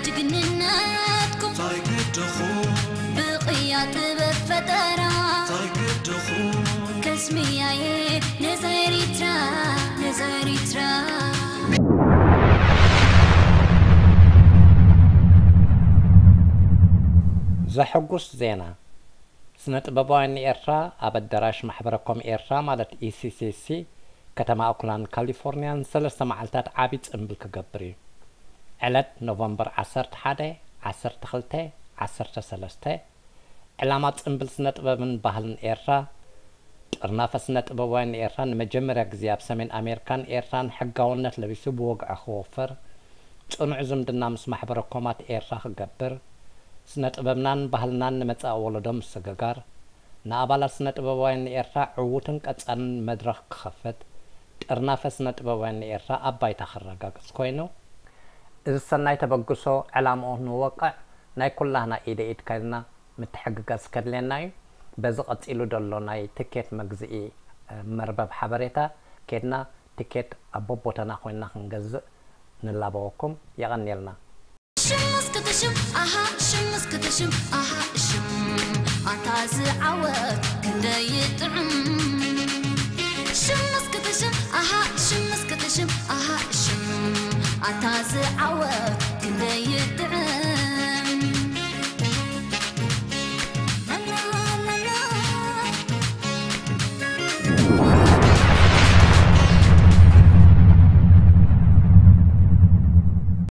ጅግንነትኩም ታይ ግድኹም ብቕያ ጥበብ ፈጠራ ታይ ግድኹም ከስምያየ ነዛ ኤሪትራ ነዛ ኤሪትራ ዘሐጉስ ዜና። ስነ ጥበባውያን ኤርትራ ኣብ ኣዳራሽ ማሕበረ ኮም ኤርትራ ማለት ኢሲሲሲ ከተማ ኦክላንድ ካሊፎርኒያን ሰለስተ መዓልታት ዓቢ ጽንብል ክገብር እዩ። ዕለት ኖቨምበር ዓሰርተ ሓደ፣ ዓሰርተ ክልተ፣ ዓሰርተ ሰለስተ። ዕላማ ጽንብል ስነ ጥበብን ባህልን ኤርትራ ጥርናፈ ስነ ጥበባውያን ኤርትራ ንመጀመርያ ግዜ ኣብ ሰሜን ኣሜሪካን ኤርትራን ሕጋውነት ለቢሱ ብወግዒ ክወፍር፣ ጽኑዕ ዝምድና ምስ ማሕበረ ኮማት ኤርትራ ክገብር፣ ስነ ጥበብናን ባህልናን ንመጻኢ ወለዶ ምስግጋር፣ ንኣባላት ስነ ጥበባውያን ኤርትራ ዕዉትን ቀጻልን መድረኽ ክኸፍት፣ ጥርናፈ ስነ ጥበባውያን ኤርትራ ኣብ ባይታ ክረጋግጽ ኮይኑ፣ እዚ ሰናይ ተበግሶ ዕላምኡ ንወቅዕ ናይ ኩላህና ኢደ ኢድ ከድና ምትሕግጋዝ ከድልየና እዩ። በዚ ቀጺሉ ዘሎ ናይ ትኬት መግዝኢ መርበብ ሓበሬታ ኬድና ትኬት ኣብ ቦቦተና ኮይንና ክንገዝእ ንላበወኩም። የቐንየልና። ሽም እስክትሽም ኣሃ ሽም እስክትሽም ኣሃ ሽም ኣታ ዝዓወት ክንደይ ጥዑም ሽም እስክትሽም ኣሃ ሽም እስክትሽም ኣሃ ሽም ኣታ ዝዓወት